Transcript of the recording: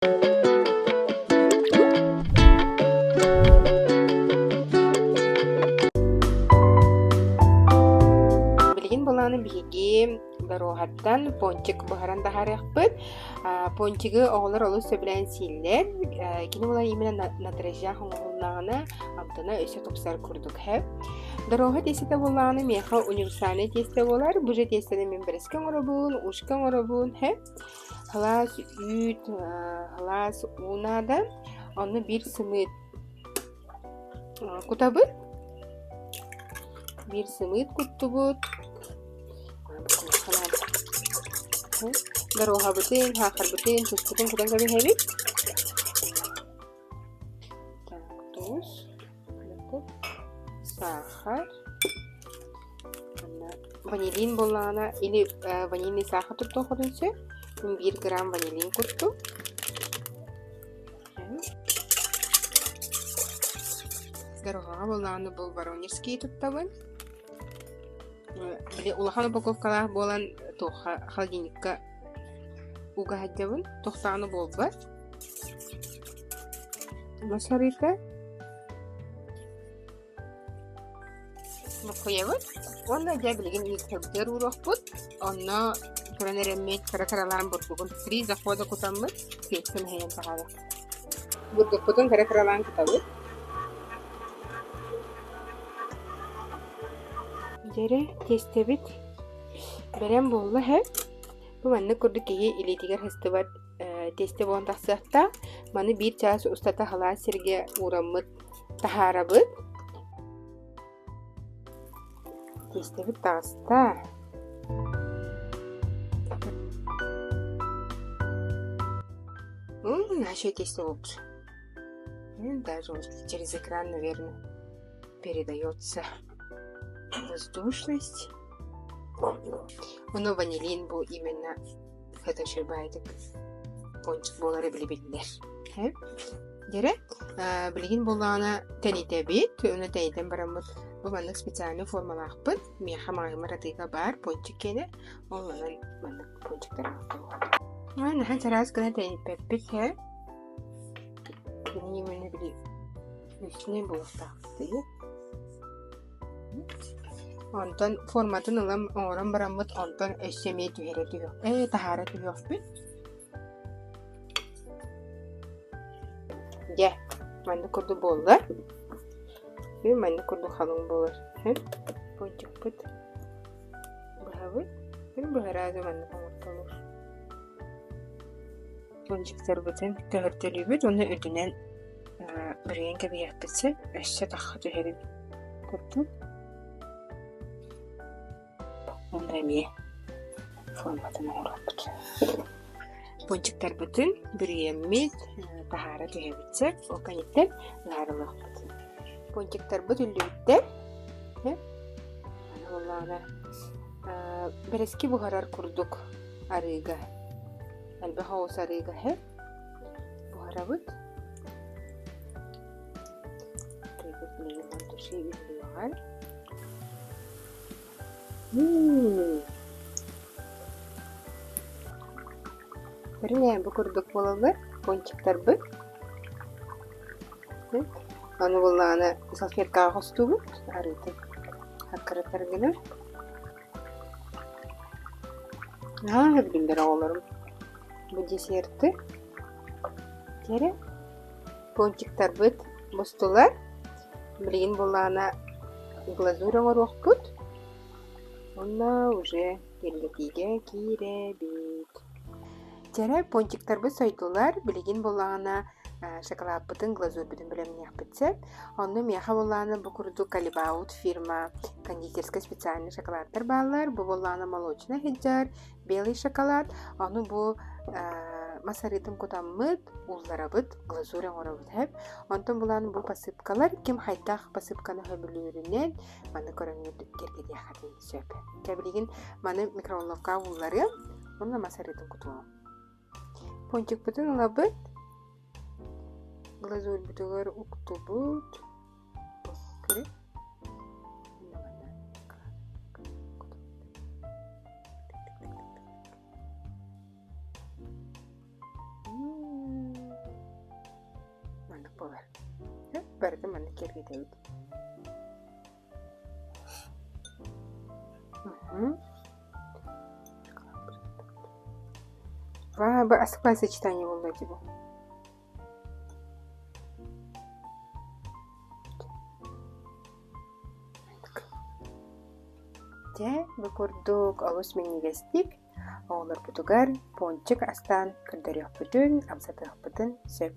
Билигин былааны биһиги доруоһаттан пончик буһаран таһаарыахпыт. Пончигы оҕолор олус сөбүлээн сииллэр. Кини була именно на дрожжах оҥоһулуннаҕына амтана өссө тупсар курдук һэ. Доруоһа тиэстэтэ буоллаҕына миэхэ универсальнай тиэстэ буолар. Бу же тиэстэни мин бэрэскэ оҥоробун, ушка оҥоробун һэ. Сылаас үүт, сылаас уу наада. Онно биир сымыыт кутабыт. Биир сымыыт куттубут. Доруоһабытын, саахарбытын, туспутун кутан кэбиһэбит. Так, туус, саахар. Ванилин буоллаҕына или ванильный сахар туттуоххутун сөп. Мин биир грамм ванилин куттум. Дорогоҕа буоллаҕына бу воронежские туттабын. Били улахан упаковкалаах буолан туохха холодильникка уга сылдьабын. Тохтоҕуна буолбат. Мас арыыта Буккуйабыт уонна дьэ билигин ииктэрбитигэр ууруохпут. Онно туран эрэммит кыра-кыралаан бурдугун три захода кутаммыт тиэстэ мэһэйэн таһаарыахпыт. Бурдукпутун кыра-кыралаан кутабыт. Дьэрэ тиэстэбит бэлэм буолла һэ. Бу маннык курдук киһи илиитигэр сыстыбат тиэстэ буолан тахсыахтаах. Маны биир чаас устата халаас сиргэ уураммыт Таһаарабыт. Тиэстэбит таҕыста. Наша тесто лучше. Даже вот через экран, наверное, передается воздушность. Ону ванилин бу именно фотошибайдык пончик буолары билибиллэр. Дьэрэ, билигин буоллаҕына тэнитэбит, уонна тэнитэн бараммыт бу маннык специальнай формалаахпыт. Миэхэ маҕаһыыммар атыыга баар пончик киэнэ. Ол онон маннык пончиктары оҥортобут. Наһаа чараас гына тэниппэппит һэ. Кини именно били үстүнэй буолуохтаах дии. Онтон форматын ылан оҥорон бараммыт онтон өссө эмиэ түһэрэ түһүөх ээ таһаара түһүөхпүт. Дьэ, маннык курдук буолла. Ү маннык курдук халыҥ буолар. Пончикпыт быһабыт. Мин быһараады маннык оҥортолуур. Пончиктарбытын көһөртөлүүбүт уонна үрдүнэн бүрүйэн кэбиһиэхпит сөп. Өссө тахха түһэрин курдук. Уонна эмиэ форматын оҥоруохпут. Пончиктарбытын бүрүйэммит, таһаара түһэбит сөп. Ол кэнниттэн ыһаарылыахпыт. Пончиктарбыт үллүбүттэр. Аны буоллаҕына бэрэски буһарар курдук арыыга, элбэх оҕус арыыга иһэ буһарабыт. Көрүҥ бу курдук буолаллар пончиктарбыт. Аны буоллаҕына салфеткаҕа хостуубут арыытын аккыратар гына. Наһаа сөбүлүүллэр оҕолорум бу десерты. Кэрэ пончиктарбыт бустулар. Билигин буоллаҕына глазурь оҥоруохпут уонна уже киэргэтиигэ киирэбит. Дьэрэ пончиктарбыт сойдулар, билигин буоллаҕына шоколадпытын, глазурьбутун бэлэмниэхпит сөп. Онно миэхэ буоллаҕына бу курдук Калибаут фирма кондитерскай специальный шоколадтар бааллар. Бу буоллаҕына молочный сылдьар, белый шоколад. Ону бу мас арыытын кутаммыт, уулларабыт, глазурь оҥоробут сөп. Онтон булан бу посыпкалар ким хайдах посыпканы сөбүлүүрүнэн маны көрөҥҥүт киэргэтиэххитин сөп. Чэ билигин маны микроволновкаҕа уулларыам уонна мас арыытын кутуом. Пончикпытын ылабыт, глазурьбутугар уктубут. Көрү. Барытын маннык киэргэтэбит. Бу асыкпай сочетание буолла дии бу. Дьэ, бу курдук олус минньигэстик оҕолорбутугар пончик астаан көрдөрүөхпүтүн, амсатыахпытын сөп.